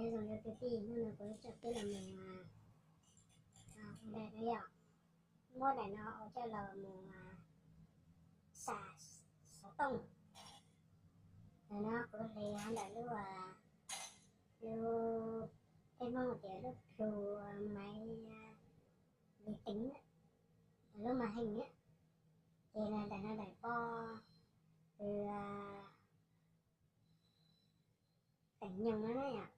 Nyob zoo ib tsoom kwv tij, hnub no kuv yuav coj peb los mus ua daim no yom, muab daim no ua coj los mus sam xov tooj. Daim no kuv hais ntawm lub, lub, peb Hmoob tias lub plhu maiv vi tính, lub màn hình. Ces daim no daim poj, tus teem nyoog no na yom,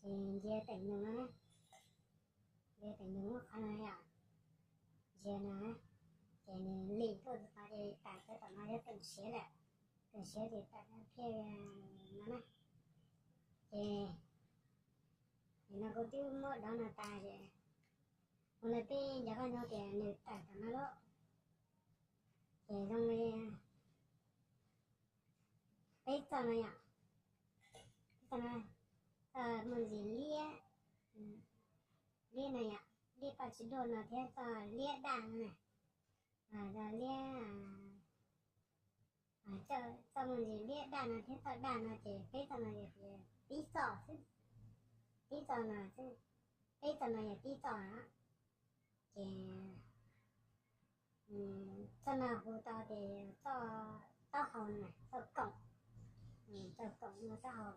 ces ntsia teem nyoog no na, ntsia teem nyoog muab qhov no yom, ntsia no, ces nws lim tuaj txog tod ces tawm cov tom no yog teem siav lawm, teem siav ces tawm phiaj no na. Ces nim no kuv twb muab dov no tas ces ua li peb nco qab ntsoov tias nws tawm tom no lawm. Ces zoo li peb txoj no yom, peb txoj no, txoj mus ntsis liab, liab no yom, liab paj tsis duaj no thiab txoj liab daj no na, liab, txoj mus ntsis liab daj no thiab txoj daj no ces peb txoj no yog tib txoj xwb, tib txoj no xwb, peb txoj no yog tib txoj. Ces txoj no hu tau tias txoj taub hau na, txoj koom, txoj koom no taub hau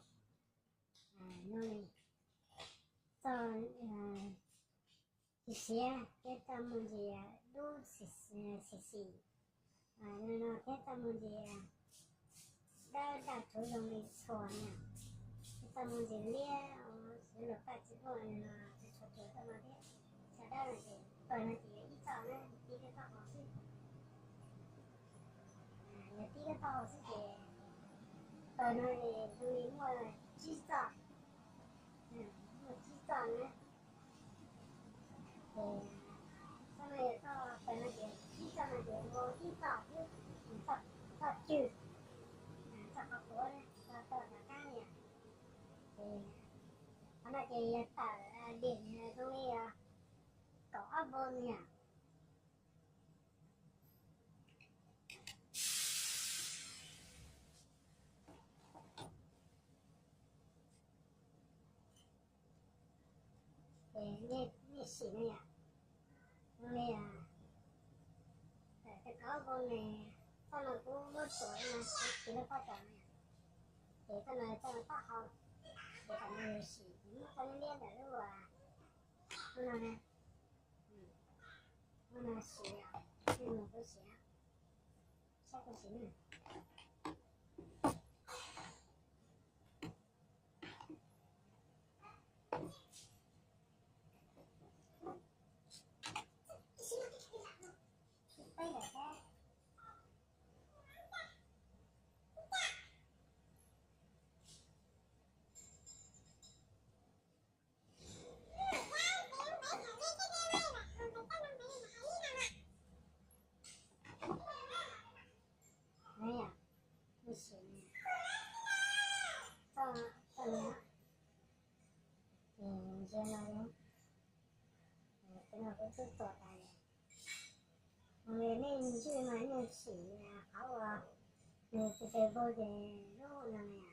no li, txoj siav siav thiab txoj mus ntsis dub xim xim no thiab txoj mus ntsis dawb daj rhuv zoo li txhua na, thiab txoj mus ntsis liab xwb los paj tsis duaj no tsis tshua rhuv txoj no thiab. Txoj dawb no ces pawg no ces yog ib txoj na, tib lub taub hau xwb. Yog tib lub taub hau xwb ces pawg no ces zoo li muaj tsib txoj, muaj tsib txoj na. Ces txoj no yog txoj, pawg no ces tsib txoj no ces ua tib txoj xwb, txoj cwg, txoj qhov quav txoj tom qab yom. Ces qhov no ces yog tawm dim zoo li kaum ob npob yom. Ces nej sim no yom, zoo li tawm kaum ob npob ne, txoj no kuv muab tsuam no kuv tsis lub pob tsuas no yom. Ces txoj no txoj no taub hau, ces tam no yus sim muab txoj liab liab ntawm lub, lub no na, lub no sim, nej mus kuv sim, saib kuv sim na. Ntsia no, tus no kuv twb txuas tas lawm. Nej ntswj mas nej sim qhov uas nws tus tes npau ces lub no na,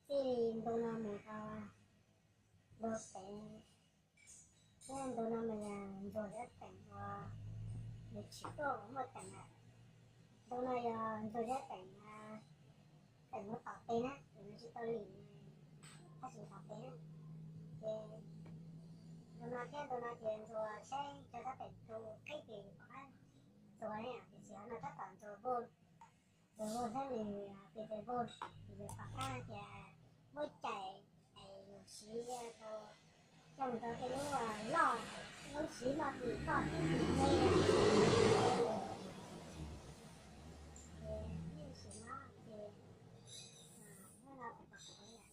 txij ntu no mus rau ntu pem, thiab ntu no mas yog ntsuag zab teem uas nws tsis tuaj uas muaj teem lawm. Ntu no yog ntsuag zab teem, teem mus tom pem na, nws tsis tau lim, tab sis tom pem na. Ces ntu no thiab ntu no ces ntsuag saib cov zab teem tu qeb ces pom qab txuas ne, tiam sis qhov no tab tom ntsuag npau, ntsuag npau thiab nws tes tes npau, ces pom qab tias muab cais es yus siv rau, coj mus rau tej lub loj, lub siv loj tim toj thiab tim me. Ces nej sim no ces, hnub no kuv pom qhov lawm,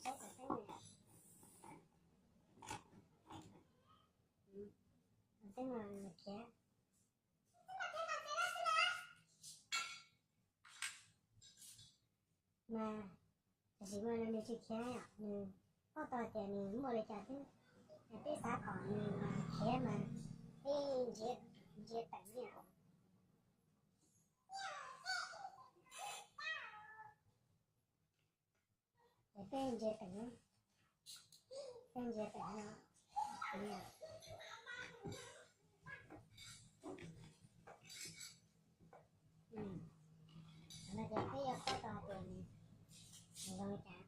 saib tom teeb, tom teeb no khiav. Mas tam sim no nws tsis khiav, nws paub tau tias nws muaj li cas xwb. Peb xav kom nws khiav mas peb ntsia, ntsia teem na. Peb ntsia teem, peb ntsia teem no. Qhov no ces peb yuav paub tau tias nws zoo li cas.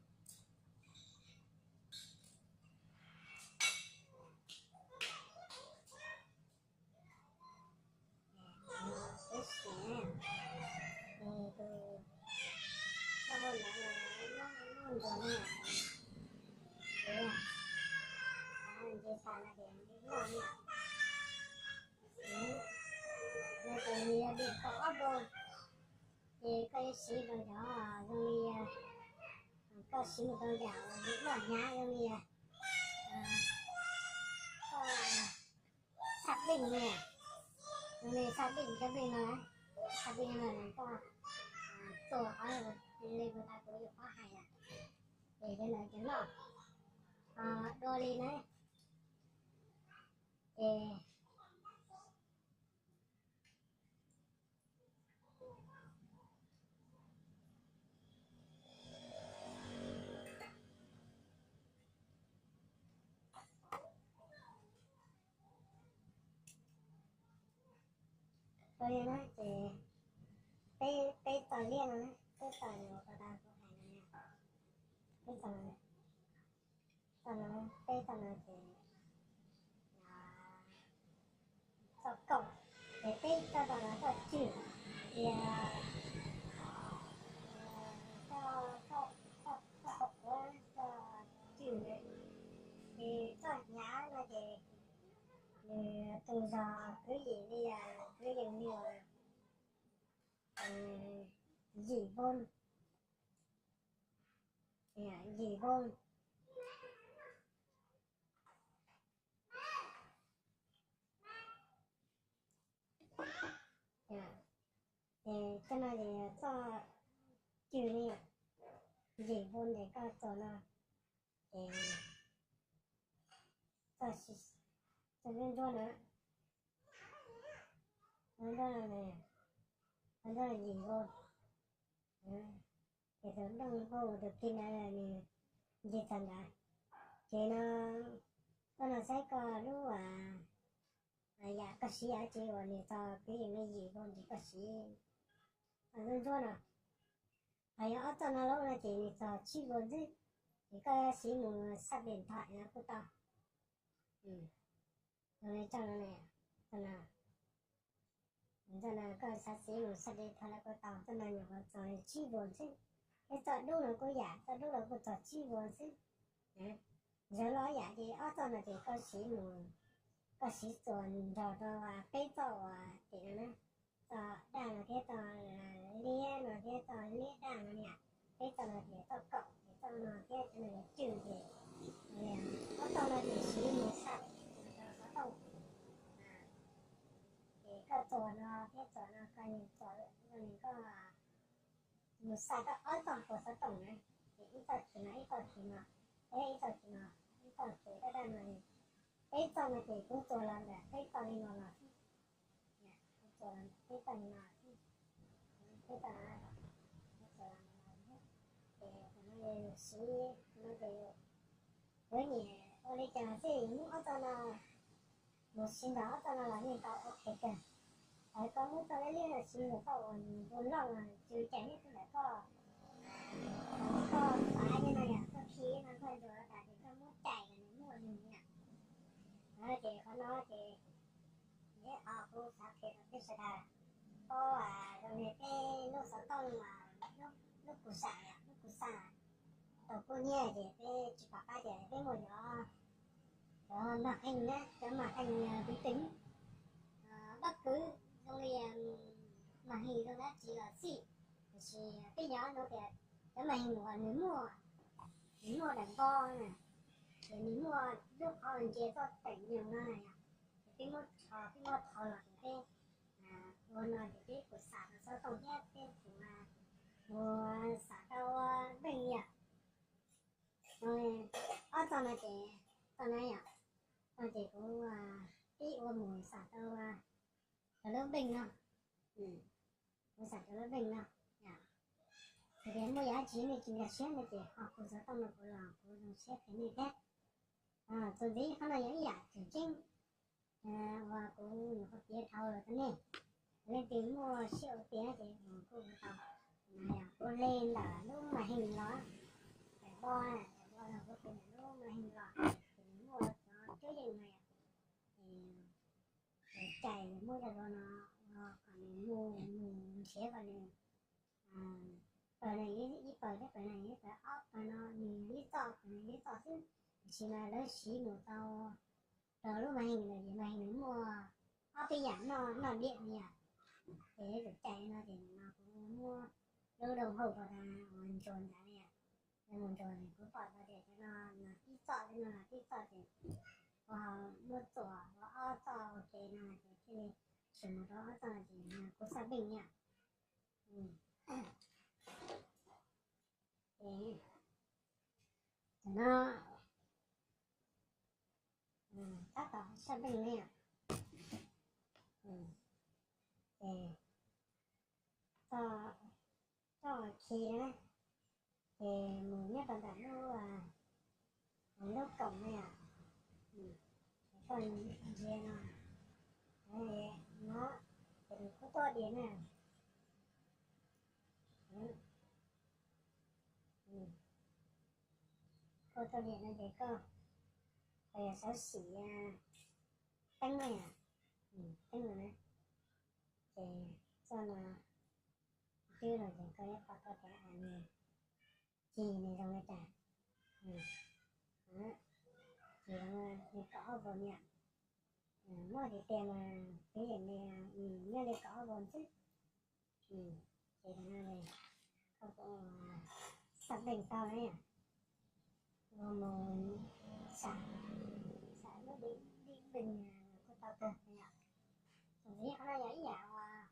Peb siv, tus koj hauj lwm no, ntuas no, nce tas no ces loj no, no ces nws yog diam kaum ob npuj, ces koj yuav siv rau cov zoo li, koj siv mus rau yam uas loj hnyav zoo li, koj xaj deej no, zoo li xaj deej cov deej no, xaj deej no koj txuas qhov li kuv tas kuv yuav qhov hais lawm, ces cov ntawd ces loj dua li na, ces Ua li na ces peb, peb txoj liab no, peb txoj uas koj tas kuv hais no, peb txoj no, txoj no, peb txoj no ces txoj kaum, ces peb txoj no txoj cwg, tias txoj, txoj, txoj, txoj cwg, ces txoj hnyav no ces nws tus zog kwv yees li, kwv yees li yim npuj, yim npuj. Ces txoj no ces txoj cwg li, yim npuj ces koj txuas no, ces txoj, txoj ntsuab ntsuab no, ntsuab ntsuab no, ntsuab ntsuab no yim npuj. Ces tus dooj npuj tus kiv ntawd nws nce txog ntawd. Ces no, koj no saib koj lub, yam koj siv yam tsi uas nws txog kwv yees li yim npuj ces koj siv ntsuab ntsuab no. Ho yog ob txoj no lawm no ces nws txog tsib npuj ntxiv, ces koj siv mus xaj deej thom no kuj tau. Zoo li txoj no, txoj no, txoj no koj xav siv mus xaj deej thom no kuj tau, txoj no nyuam qhuav txog tsib npuj ntxiv. Thiab txoj dub no kuj yam, txoj dub no kuj txog tsib npuj ntxiv. Zoo li ob yam ces ob txoj no ces koj siv mus, koj siv txuas nrog rau peb txoj uas tim no na, txoj daj no thiab txoj liab no thiab txoj liab daj no niam, peb txoj no ces txoj kaum ces txoj no thiab cov no cwg ces ob txoj no ces siv mus xaj xov tooj. Ces koj txuas no thiab txuas no koj yeej txuas zoo li koj mus xaj koj ob txoj puas xov tooj na, ces ib txoj khiv no ib txoj khiv no, thiab ib txoj khiv no, ib txoj khiv daj daj no. Peb txoj no ces kuv txuas los ntawm peb txoj li no los xwb. Kuv txuas los ntawm peb txoj li no xwb, peb txoj no, kuv txuas los ntawm no xwb. Ces thaum no yus siv no ces yuav nyiam ua li cas xwb yus muab ob txoj no mus siv nrog ob txoj no los yeej tau ok kawg. Hos koj muab txoj liab liab no siv nrog koj uas nws npuj loj, tsw cais nyob rau ntawm koj, koj pav nyob no yom, koj khi no koj ntsuas tas ces koj muab cais nws muaj nws yom. Ces qhov no ces neb ho kuv xav qhia rau peb sawv daws paub zoo li peb lub xov tooj, lub kus xam, lub kus xam tau kub hnyiab ces peb tsis pom qab ces peb muaj cov, cov màn hình na, cov màn hình vi tính, bất cứ zoo li màn hình zoo dab tsi los xij, tiam sis peb nyob no tias cov màn hình uas nws muaj, nws muaj daim npo na, ces nws muaj lub qhov ntsia txoj teem nyoos no na yom, ces peb muab rho, peb muab rho los ces peb ua no ces peb kuj xam tau xov tooj thiab peb kuj mus xam tau npeej yom. Ob txoj no ces, txoj no yom, no ces kuv pib ua mus xam tau cov lub npeej no, kuv xam cov lub npeej no yom. Yog tias muaj yam dab tsi nej tsis nkag siab no ces ho hu xov tooj rau kuv los kuv zoo siab qhia nej thiab. Txuas ntxiv qhov no yog ib yam tseem ceeb uas kuv nyuam qhuav piav dhau los rau nej. Leej twg muaj siab ua tiag ces kuj hu tau. Kuv hle ntawm lub mas heej los, daim bo, daim bo no kuv hle ntawm lub mas heej los, ces nws muaj cov cuab yeej no yom. Ces cais muab cov no ua kom nws mus, mus nrhiav kom nws, pawg no ib pawg thiab pawg no ib pawg, ob pawg no nws ib txoj pawg no ib txoj xwb, tiam sis mas lawv siv mus tau rau lub mas heej lawm ces mas heej nws muaj ob peb yam noj, noj diam li yom. Ces lawv txawm cais no ces no kuv muab lub doo hau ko uas ntsuas ntawd li yom. Lawv mus ntsuas kuv pom tau tias cov no los tib txoj, cov no los tib txoj ces kuv ho muab txuas ua ob txoj ua ke no ces thiaj li tsis mus rau ob txoj no ces kuv xaj beej yom. Ces tam no tab tom xaj beej ne. Ces txoj, txoj khi na, ces mus nyob rau ntawm lub, lub kaum na yom. Ces koj ntsia no, no, ces nws kub toj diam na. Kub toj diam no ces koj, koj yog xav sim teeb na yom, teeb no na, ces txoj no twb no ces koj yuav pom tau tias nws cig nws zoo li cas. Ces nws kaum ob vos yom. Muaj tiag tiag mas twb yog nws nyob li kaum ob vos xwb. Ces tam no koj kuj xaj beej tau na yom. Ua mus sam, sam lub dib beej kuj tau kawg yom. Txuas ntxiv qhov no yog ib yam uas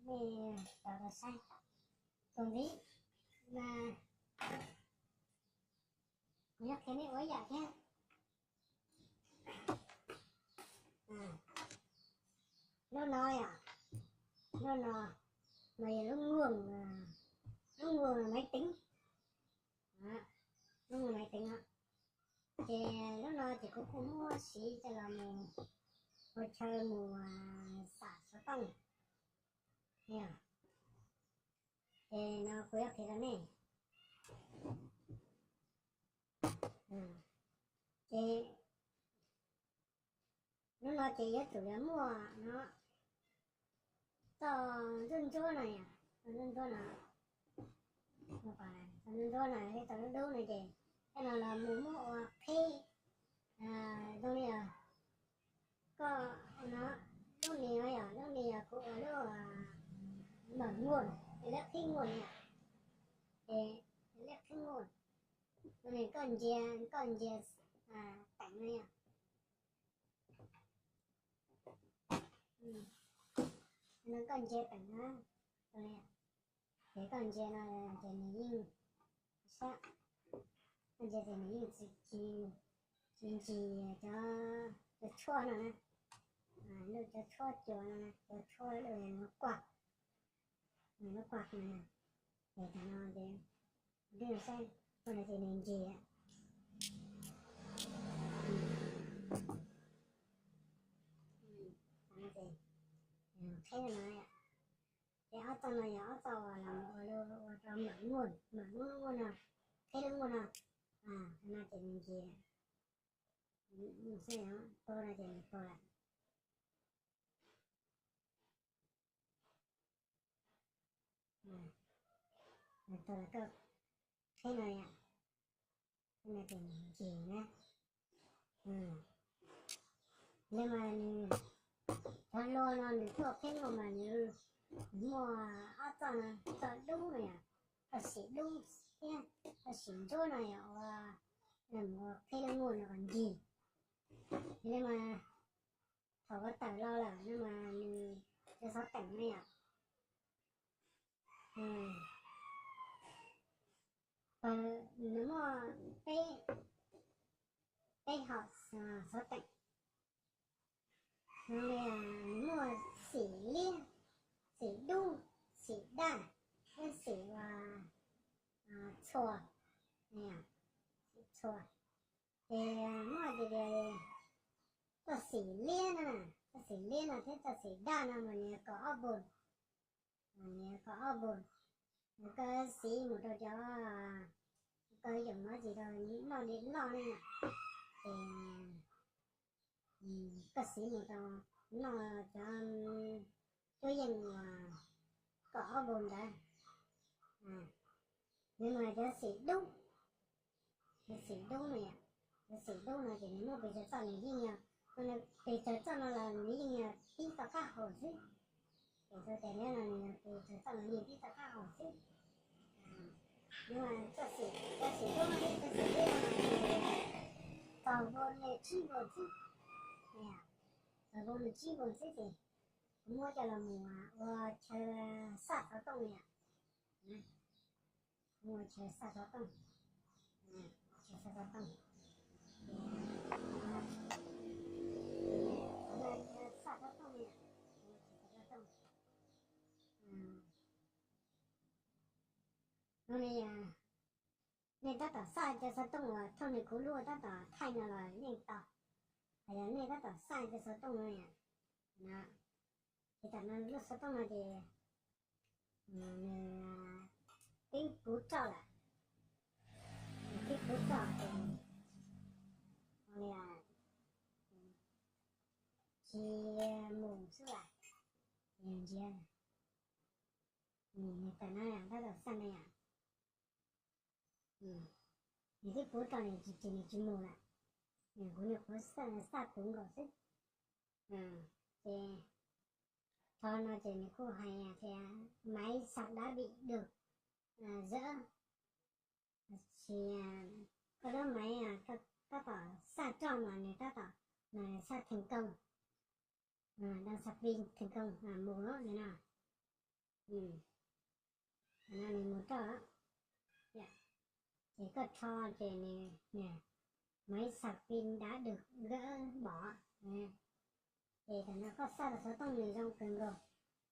nej tau rau saib. Txuas ntxiv mas kuv yuav qhia nej ua ib yam thiab. Lub no yom, lub no, no yog lub nkuaj, lub nkuaj maiv teev, lub nkuaj maiv teev no. Ces lub no ces kuv kuj muab siv coj los mus ua chaw mus xam xov tooj. Ces no kuv yuav qhia rau nej. Ces lub no ces yuav tsum yog muaj no txoj ntsuab ntsuab no yom, txoj ntsuab ntsuab no, txoj ntsuab ntsuab no thiab txoj dub dub no ces tej no los mus muab ua qhib zoo li os. Koj no, lub ni no yog lub ni yog kuv ua lub mawm nkuaj, lub qhib nkuaj no yom. Ces lub qhib nkuaj, koj ntsia, koj ntsia teem no yom. No koj ntsia teem no, ces koj ntsia no ces nws yeej, sab, koj ntsia ces nws yeej tsis, tsis ntsis cov, cov tshuaj no na. Lub cov tshuaj cua no, cov tshuaj lub no quaj, nws lub quaj no. Ces tam no ces dwb saib, koj no ces nws ntsis lawm. Qhib no, ces ob txoj no yog ob txoj uas los ua rau mawm nkuaj, mawm nkuaj no, qhib lub nkuaj no. No ces nws ntsis lawm. Tau no ces nws tau lawm. Tau lawm, koj qhib no yom, no ces nws ntsis na. Li mas nws, cov hlua no nws tuaj qhib nkuaj mas nws muaj ob txoj no, txoj dub no yom, txoj xim dub thiab txoj xim ntsuab no yom, ua, ua qhib lub nkuaj no kom ncig. Li mas thaum koj tawm los lawm no mas nws cov xov teem no yom, nws muaj peb, peb hom xov teem. Nws muaj xim liab, xim dub, xim daj, thiab xim ua txhua, xim txhua. Ces muaj tias txoj xim liab no, txoj xim liab no thiab txoj xim daj no mas nws yog kaum ob npuj, nws yog kaum ob npuj. Koj xim mus rau cov, koj yeem muab tsis rau noj li loj ne, ces koj xim mus rau noj cov cuab yeej uas kaum ob npuj ntawd. Nws mas cov xim dub, cov xim dub no yom, cov xim dub no ces nws muaj pes tsawg txoj nws yeej yog, pes tsawg txoj no los nws yeej yog tib txoj qab hau xwb. Ces txoj tes liab no nws pes tsawg txoj los yeej tib txoj qab hau xwb. Nws mas txoj xim, cov xim dub no thiab cov xim liab no mas txog nkaus li tsib npuj xwb, txog nkaus li tsib npuj xwb ces kuv muab coj los mus ua chaw xaj xov tooj yom. Ua chaw xaj xov tooj, chaw xaj xov tooj, xaj xov tooj, xaj xov tooj. No ne, nej tab tom xaj cov xov tooj uas thauj nws kuv lub tab tom thaij no los yeej tau. Hos yog nej tab tom xaj cov xov tooj no, ces tam no lub xov tooj no ces nws twb puv roj lawm, nws twb puv roj ces tsis mus xwb lawm, ces nws ntsia, nws tam no tab tom xaj ne yom. Nws twb puv roj nws tsis, nws tsis mus lawm, kuv nyuam qhuav xaj puv nkaus xwb. Ces qhov no ces nws kuj hais tias máy sạc đã bị được dỡ, ces koj lub máy tab tom xaj roj mas nws tab tom xaj thành công, đang sạc pin thành công, mus lawm no. Nws mus roj, ces koj rho ces nws máy sạc pin đã được gỡ bỏ. Ces tam no koj xaj los xov tooj nws zoo kawg nkaus.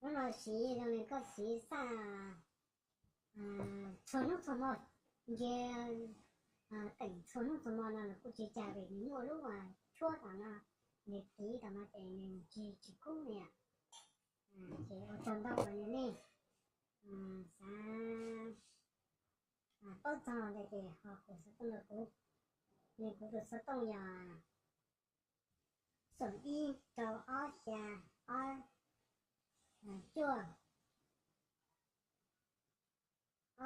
Hnub no siv zoo li koj siv xaj txhua hnub txhua hmo, nce teem txhua hnub txhua hmo no los kuj tsis cas vim nws muaj lub tshuab tom no, nws tiv tom no ces nws tsis, tsis kub ne yom. Ces ua tsaug ntau uas nej xav paub txog ntawd ces ho kuv xov tooj rau kuv, ne kuv tus xov tooj yog xoom ib rau ob xya ob cuaj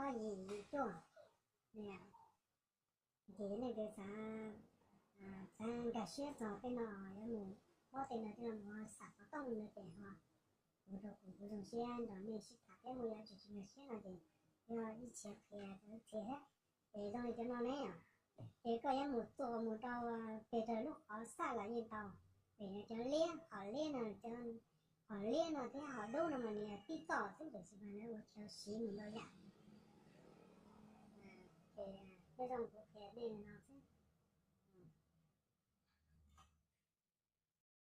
ob yim yim cuaj. Ces nej twg xav, xav nkag siab txog tej no, yuav mus paub tej no, tej no mus xaj xov tooj no ces ho kuv rau kuv, kuv zoo siab nrog nej sib tham thiab, muaj yam tsis, tsis nkag siab no ces yog ib txhia qhia, qhia thiab. Ces zoo li cov no ne, ces koj yuav mus txuas mus rau pes rau lub qhov xaj los yeej tau. Vim cov liab, qhov liab no, qhov liab no thiab qhov dub no mas nws yog tib txoj xwb, tiam sis mas nws ua chaw siv mus ntau yam. Ces tej zaum kuv qhia nej no xwb.